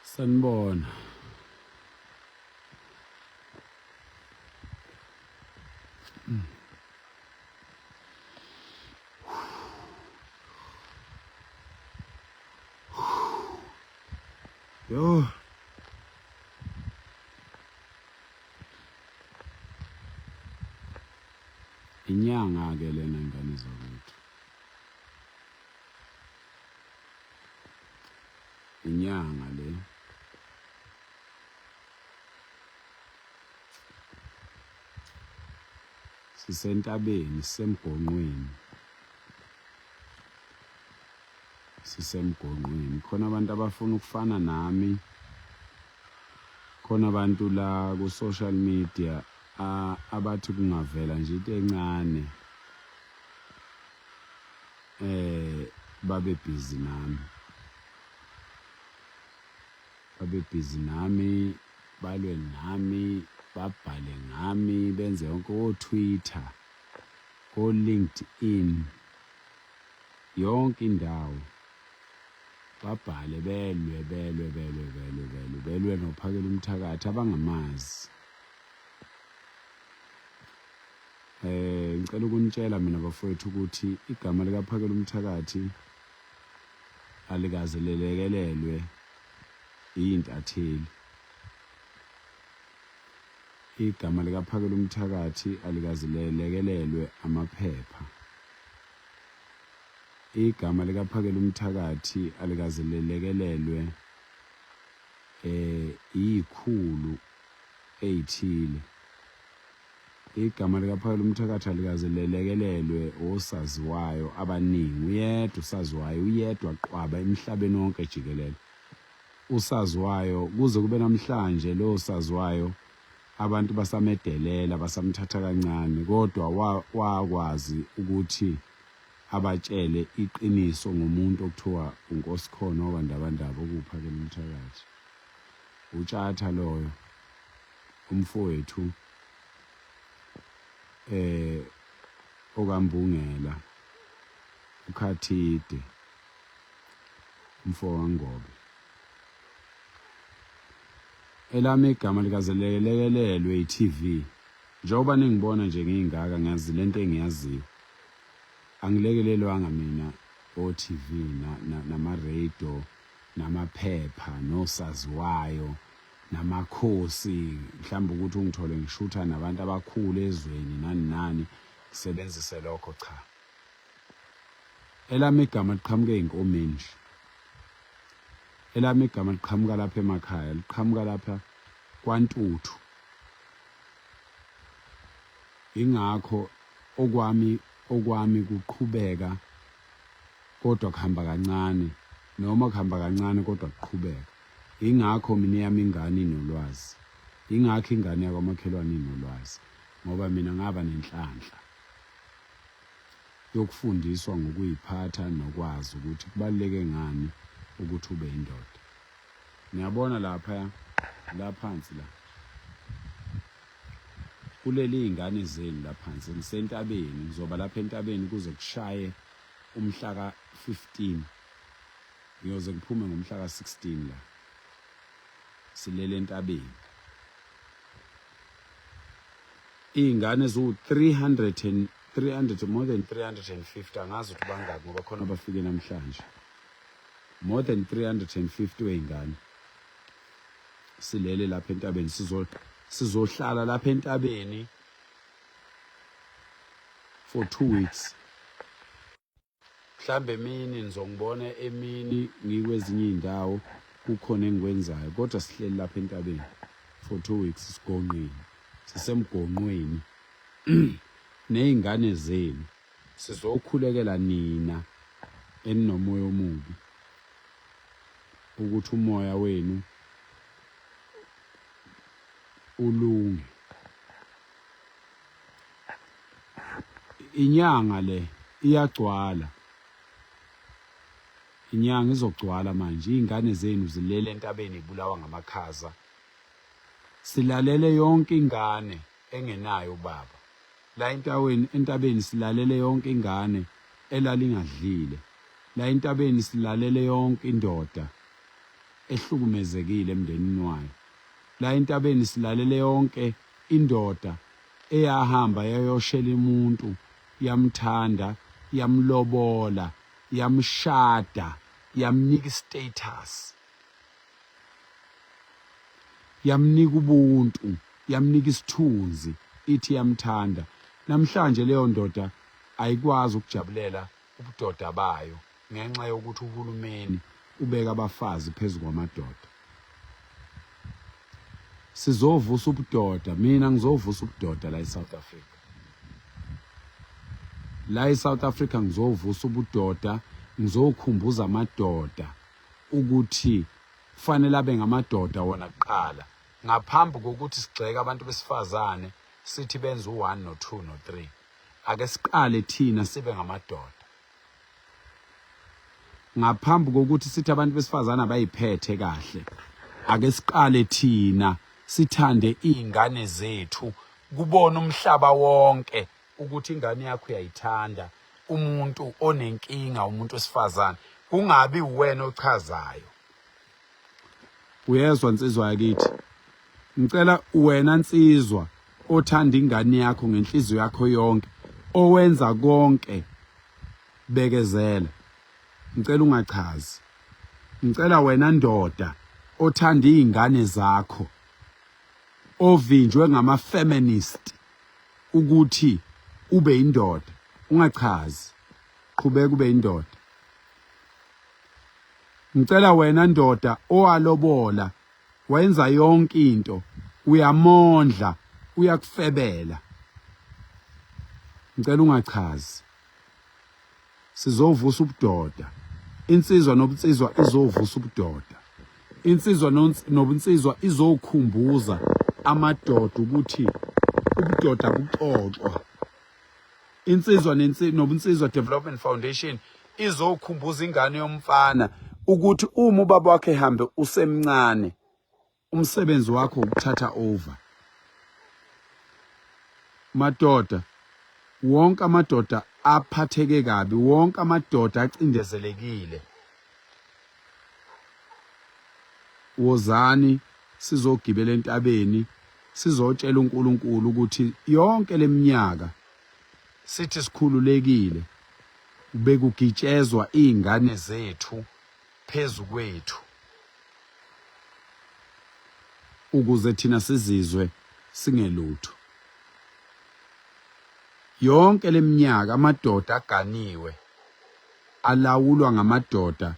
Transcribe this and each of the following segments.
Sanibona. Yo. Inyanga ke lena ingane zakwethu. Inyanga le. Sisentabeni sisemgonqweni. Sisemgonqweni. Khona abantu abafuna ukufana nami. Khona abantu la ku social media abathi kungavela nje into encane eh babe busy nami babe busy nami balwe nami babhale ngami benze yonke ko-Twitter ko-LinkedIn yonke indawo babhale belwe belwe belwe belwe belwe belwe nophakela umthakathi abangamazi. Eh ngicela ukunitshela mina bafowethu ukuthi igama likaPhakela umthakathi alikaze lelekelelwe iy'ntatheli. Igama likaPhakela umthakathi alikaze lelekelelwe amaphepha. Igama likaPhakela umthakathi alikaze lelekelelwe eh iyikhulu eyithile. Igama likaPhakela umthakathi alikaze lelekelelwe osaziwayo abaningi. Uyedwa usaziwayo, uyedwa qwaba emhlabeni wonke jikelele. Usaziwayo kuze kube namhlanje lowo saziwayo abantu basamedelela basamthatha kancane kodwa wakwazi ukuthi abatshele iqiniso ngomuntu okuthiwa uNkosikhona wakwaNdabandaba okuwuPhakela umthakathi. Utshatha loyo umfowethu eh okaMbungela uKhathide umfo kaNgobe. Elami igama likaze lelekelelwe i-TV. Njengoba ningibona nje ngiyingaka ngiyazi lento engiyaziyo. Angilekelelwanga mina o-TV nama-radio namaphepha nosaziwayo namakhosi mhlawumbe ukuthi ungithole ngishutha nabantu abakhulu ezweni nani nani ngisebenzise lokho cha. Elami igama liqhamuka ey'nkomeni nje. Elami igama liqhamuka lapha emakhaya, liqhamuka lapha kwaNtuthu. Ingakho okwami okwami kuqhubeka kodwa kuhamba kancane noma kuhamba kancane kodwa kuqhubeka. Ingakho mina eyami ingane inolwazi. Ingakho ingane yakwamakhelwane inolwazi ngoba mina ngaba nenhlanhla. Yokufundiswa ngokuyiphatha nokwazi ukuthi kubaluleke ngani ukuthi ube indoda. Niyabona lapha la phansi la kuleli iy'ngane zenu la phansi ngisentabeni ngizoba lapha entabeni kuze kushaye umhla ka-15 ngiyoze ngiphume ngomhla ka-16 la silele entabeni iy'ngane eziwu-300 and 300 more than 350 angazi ukuthi bangaki ngoba khona abafike namhlanje more than 350 wey'ngane silele lapha entabeni sizohlala lapha entabeni for 2 weeks Mhlambe emini nizongibona emini ngikwezinye iy'ndawo kukhona engikwenzayo kodwa sihleli lapha entabeni for 2 weeks sigonqile sisemgonqweni ney'ngane zenu sizokhulekela nina eninomoya omubi ukuthi umoya wenu ulunge. Inyanga le iyagcwala. Inyanga izogcwala manje, iy'ngane zenu zilele entabeni ibulawa ngamakhaza. Silalele yonke ingane engenayo ubaba. La entaweni entabeni silalele yonke ingane elalingadlile. La entabeni silalele yonke indoda ehlukumezekile emndenini wayo. La entabeni silalele yonke indoda eyahamba yayoshela umuntu yamthanda yamlobola yamshada yamnika istatus yamnika ubuntu yamnika isithunzi ithi yamthanda namhlanje leyo ndoda ayikwazi ukujabulela ubudoda bayo ngenxa yokuthi uhulumeni ubeka abafazi phezu kwamadoda. Sizovusa ubudoda, mina ngizovusa ubudoda la eSouth Africa. La eSouth Africa ngizovusa ubudoda, ngizokhumbuza amadoda ukuthi kufanele abe ngamadoda wona kuqala ngaphambi kokuthi sigxeke abantu besifazane sithi benza u-1 no-2 no-3. Ake siqale thina sibe ngamadoda. Ngaphambi kokuthi sithi abantu besifazane abayiphethe kahle, ake siqale thina sithande iy'ngane zethu kubona umhlaba wonke ukuthi ingane yakho uyayithanda umuntu onenkinga umuntu wesifazane kungabi uwena ochazayo. Uyezwa nsizwa yakithi, ngicela wena nsizwa othanda ingane yakho ngenhliziyo yakho yonke, owenza konke, bekezela. Ngicela ungachazi. Ngicela wena ndoda othanda izingane zakho, ovinjwe ngama-feminist ukuthi ube indoda, ungachazi, qhubeka ube indoda. Ngicela wena ndoda owalobola wayenza yonke into uyamondla uyakufebela ngicela ungachazi sizovusa ubudoda insizwa nobunsizwa izovusa ubudoda insizwa nobunsizwa izokhumbuza amadoda ukuthi ubudoda buxoxwa Insizwa Nobunsizwa Development Foundation izokhumbuza ingane yomfana ukuthi uma ubaba wakhe ehambe usemncane umsebenzi wakho ukuthatha over. Madoda, wonke amadoda aphatheke kabi, wonke amadoda acindezelekile, wozani sizogibela entabeni sizotshela uNkulunkulu ukuthi yonke leminyaka sithi sikhululekile bekugitshezwa izingane zethu phezu kwethu ukuze thina sizizwe singelutho. Yonke leminyaka amadoda aganiwe alawulwa ngamadoda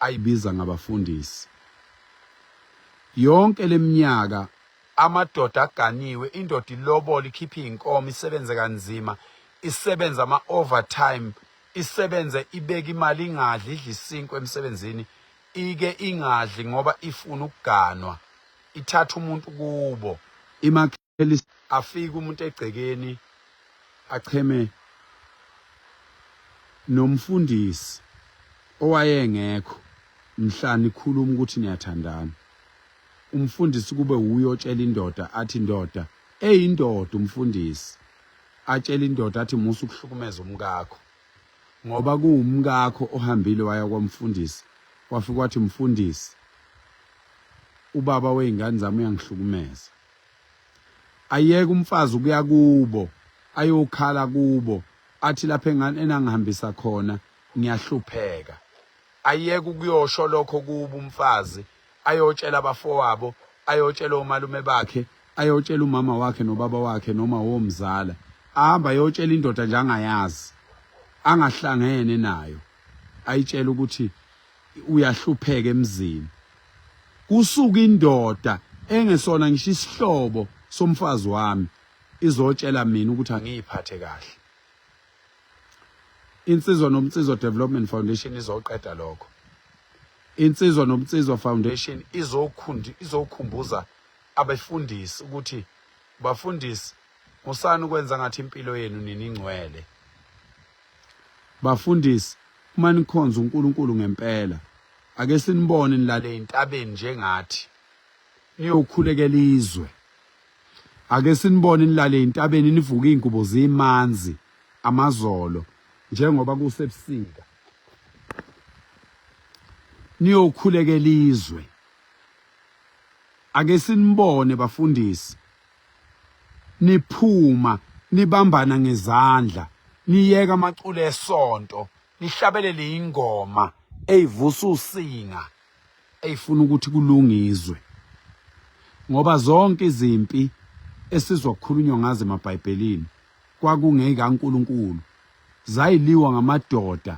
ayibiza ngabafundisi. Yonke leminyaka amadoda aganiwe, indoda ilobola ikhiphe iy'nkomo isebenze kanzima, isebenze ama-overtime, isebenze ibeke imali ingadli, idle isinkwa emsebenzini, ike ingadli ngoba ifuna ukuganwa, ithatha umuntu kubo. Afike umuntu egcekeni acheme nomfundisi owayengekho mhla nikhuluma ukuthi niyathandana. Umfundisi kube wuye otshela indoda athi ndoda eyindoda umfundisi atshela indoda athi musa ukuhlukumeza umkakho ngoba kuwumkakho ohambile waya kwamfundisi wafika wathi mfundisi ubaba wey'ngane zami uyangihlukumeza. Ayeke umfazi ukuya kubo ayokhala kubo athi lapha enangihambisa khona ngiyahlupheka. Ayeke ukuyosho lokho kubo umfazi ayotshela abafowabo ayotshela omalume bakhe ayotshela umama wakhe nobaba wakhe noma womzala ahamba ayotshela indoda nje angayazi angahlangene nayo ayitshela ukuthi uyahlupheka emzini kusuka indoda engesona ngisho isihlobo somfazi wami izotshela mina ukuthi angiyiphathe kahle. Insizwa Nobunsizwa Development Foundation izoqeda lokho. Insizwa Nobunsizwa Foundation izokhumbuza abefundisi ukuthi bafundisi Musani ukwenza ngathi impilo yenu nina ingcwele. Bafundisi, uma nikhonza uNkulunkulu ngempela, ake sinibone nilale entabeni njengathi niyokhulekela izwe. Ake sinibone nilale entabeni nivuke ingubo zimanzi amazolo njengoba kusebusika. Niyokhulekela izwe. Ake sinibone bafundisi niphuma nibambana ngezandla niyeka amaculo esonto nihlabelele ingoma eyivusa usinga eyifuna ukuthi kulungizwe ngoba zonke izimpi esizwa kukhulunywa ngazo emabhayibhelini kwakungekaNkulunkulu zayiliwa ngamadoda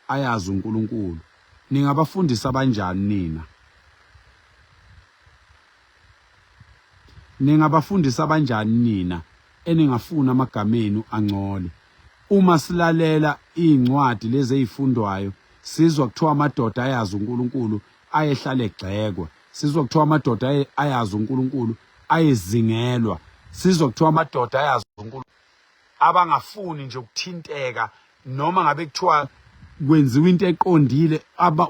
ayazi uNkulunkulu ningabafundisa abanjani nina Ningabafundisa abanjani nina eningafuni amagama enu angcole? Uma silalela iy'ncwadi lezi ey'fundwayo sizwa kuthiwa amadoda ayazi uNkulunkulu ayehlale egxekwa, sizwa kuthiwa amadoda ayazi uNkulunkulu ayezingelwa, sizwa kuthiwa amadoda ayazi uNkulunkulu abangafuni nje ukuthinteka noma ngabe kuthiwa kwenziwa into eqondile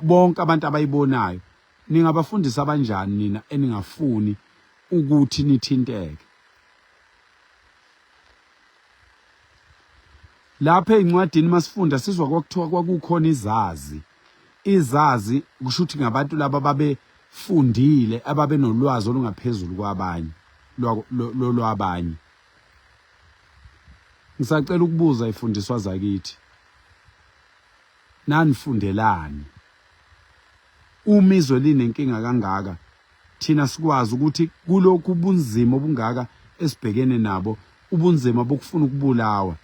bonke abantu abayibonayo. Ningabafundisa abanjani nina eningafuni ukuthi nithinteke? Lapha ezincwadini masifunda sizwa kwakuthiwa kwakukhona izazi. Izazi kusho ukuthi ngabantu laba babefundile ababenolwazi olungaphezulu kwabanye lolwabanye. Ngisacela ukubuza ifundiswa zakithi. Nanifundelani? Uma izwe linenkinga kangaka, thina sikwazi ukuthi kulokhu ubunzima obungaka esibhekene nabo, ubunzima bokufuna ukubulawa,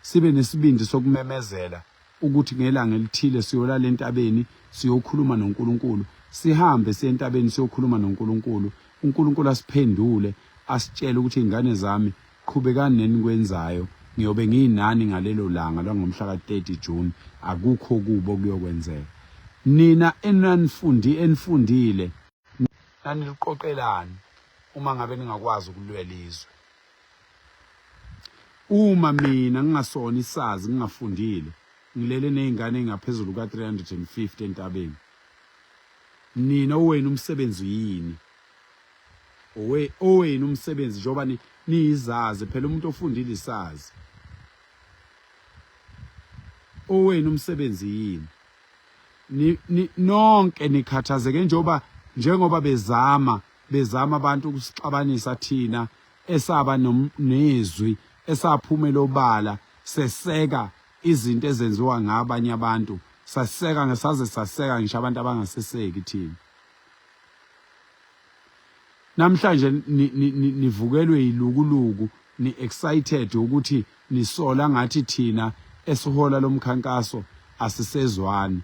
sibe nesibindi sokumemezela ukuthi ngelanga elithile siyolala entabeni siyokhuluma noNkulunkulu, sihambe siye entabeni siyokhuluma noNkulunkulu, uNkulunkulu asiphendule asitshele ukuthi ingane zami Qhubekani nenikwenzayo, ngiyobe nginani ngalelo langa lwangomhla ka-30 June, akukho okubi okuyokwenzeka. Nina enanifundi enifundile naniluqoqelani uma ngabe ningakwazi ukulwela izwe? Uma mina ngingasona isazi ngingafundile ngilele nezingane ezingaphezulu ka-350 entabeni, nina owenu umsebenzi yini? Owe owenu umsebenzi njengoba niyizazi phela umuntu ofundile isazi. Owenu umsebenzi yini? Ni, ni nonke nikhathazeke njengoba njengoba bezama bezama abantu ukusixabanisa thina esaba nezwi esaphumela obala seseka izinto ezenziwa ngabanye abantu saseka ngesaze saseka ngisho abantu abangaseseki thina. Namhlanje nivukelwe yilukuluku ni excited ukuthi nisola ngathi thina esihola lomkhankaso asisezwani.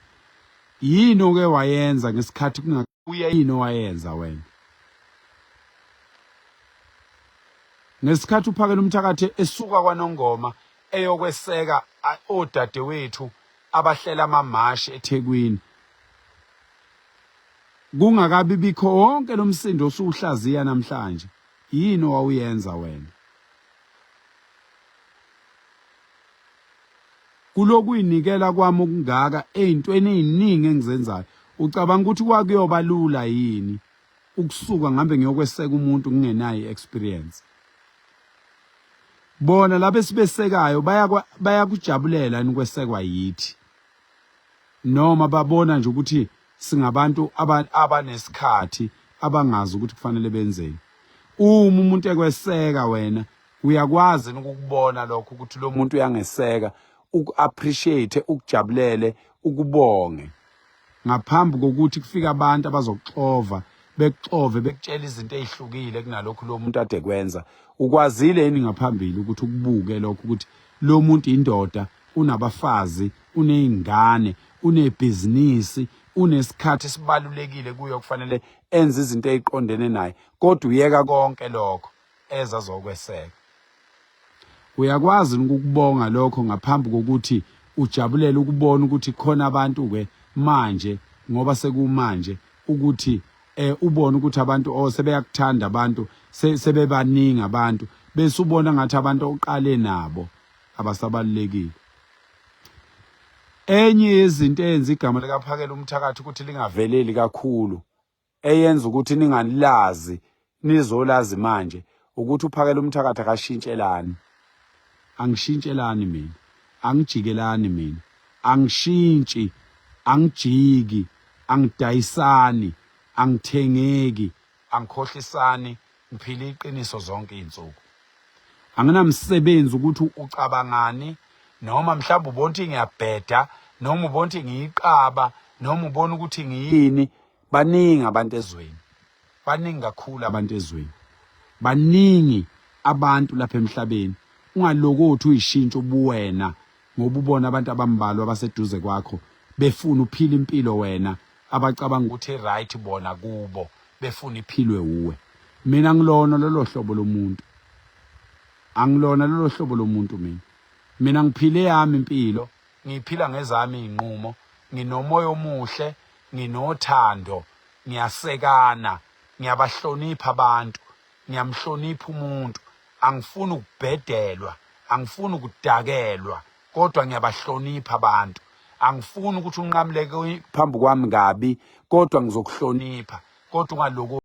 Yini oke wayenza ngesikhathi kungakuya yini owayenza wena? Ngesikhathi uphakela umthakathi esuka kwaNongoma eyokweseka odadewethu abahlela amamashi eThekwini Kungakabi bikho wonke lo msindo osuwuhlaziya namhlanje, yini owawuyenza wena? Kulokuyinikela kwami okungaka ey'ntweni ey'ningi engizenzayo, ucabanga ukuthi kwakuyoba lula yini ukusuka ngihambe ngiyokweseka umuntu ngingenayo i-experience? Bona laba esibesekayo bayakujabulela yini ukwesekwa yithi? Noma babona nje ukuthi singabantu abanesikhathi abangazi ukuthi kufanele benzeni. Uma umuntu ekweseka wena uyakwazi ukukubona lokho ukuthi lo muntu uyangeseka, uku-appreciate, ukujabulele, ukubonge ngaphambi kokuthi kufike abantu abazokuxova bekuxove bekutshela izinto ezihlukile kunalokhu lo muntu ade kwenza. Ukwazile yini ngaphambili ukuthi ukubuke lokho ukuthi lo muntu indoda unabafazi, uney'ngane, unebhizinisi, unesikhathi esibalulekile kuyo kufanele enze izinto ey'qondene naye, kodwa uyeka konke lokho eze azokweseka. Uyakwazi ukukubonga lokho ngaphambi kokuthi ujabulele ukubona ukuthi khona abantu-ke manje ngoba sekumanje ukuthi eh ubone ukuthi abantu oh sebeyakuthanda abantu sebebaningi abantu Bese ubona ngathi abantu oqale nabo abasabalulekile. Enye yezinto eyenza igama likaPhakela umthakathi ukuthi lingaveleli kakhulu eyenza ukuthi ninganilazi nizolazi manje ukuthi uphakela umthakathi akashintshelani angishintshelani mina angijikelani mina angishintshi angijiki angidayisani angithengeki angikhohlisani ngiphila iqiniso zonke izinsuku anginamsebenzi ukuthi ucabangani noma mhlawumbe ubona ukuthi ngiyabheda noma ubona ukuthi ngiyiqaba noma ubona ukuthi ngiyini baningi abantu ezweni baningi kakhulu abantu ezweni baningi abantu lapha emhlabeni ungalokothi uyishintsha ubuwena ngoba ubona abantu abambalwa abaseduze kwakho befuna uphila impilo wena abacabanga ukuthi right bona kubo befuna iphilwe uwe mina ngilona lolo hlobo lomuntu angilona lolo hlobo lomuntu mina mina ngiphile yami impilo ngiphila ngezami izinqumo nginomoya omuhle nginothando ngiyasekana ngiyabahlonipha abantu ngiyamhlonipha umuntu angifuni ukubhedelwa angifuni ukudakelwa kodwa ngiyabahlonipha abantu angifuni ukuthi unqamuleke phambi kwami kabi kodwa ngizokuhlonipha kodwa ungaloku.